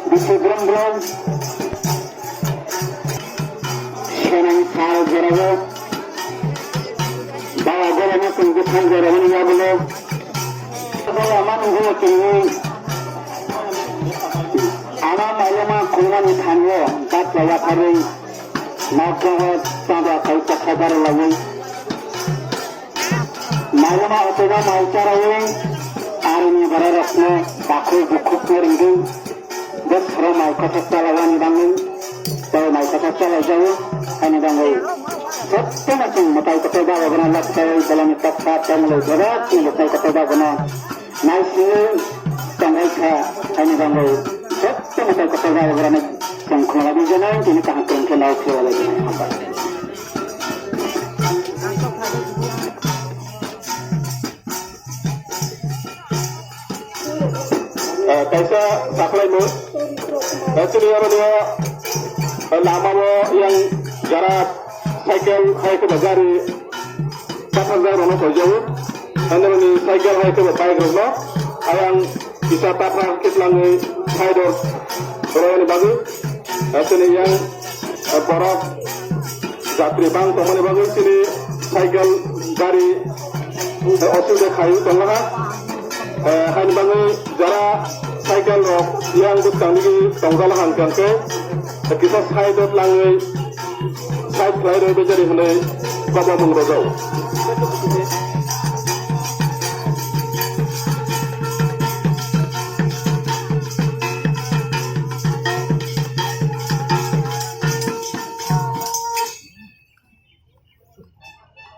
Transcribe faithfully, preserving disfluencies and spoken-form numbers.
Bisi brum brum. Senang sal jerago. Bawa gorana tunggu than jerago ni yabulo. Bawa manu go tunggu. Ama mailoma khulmani thango. Gatla yakarwi. Nokjago tada kai chakha bar lagwi. Mailoma otoma mai charawi. Arini bara rokno bakhu bukhuk no ringwi. Bosoro mai kothok chalawani bangwi. Tei mai kothok chalai jawi. Ani bangwi. Jottoma chwng mwtai kothok bago gana lakchai bolani toksa tongmulai jora chwng mwtai kothok bago no. Naisingwi tongwi kha, haini bagwi joto mwtai kotor jagao borok tongkhorna bagwi tini kaham kwrwng khe nao khe walai tini hambai. Eh, kaisa sakhlaimung, eh, chini oro nio, eh, lama o yang jara cycle hai khe ba gari Pathar jak rokno koijago. Ani bini cycle hai khe bo bike rokno ayang kisa pathar khe tlangwi side o rwmani bagwi. Aswkni yang, eh, borok jatri bang tongmani bagwi chini cycle gari, eh, osubida khaiwi tonglaha. Eh, haini bagwi jora cycle rok yang bwskang digi tongjala hang khe, eh, kisa side o tlangwi side khlai rw bejari hwnwi kobo mung rwjao.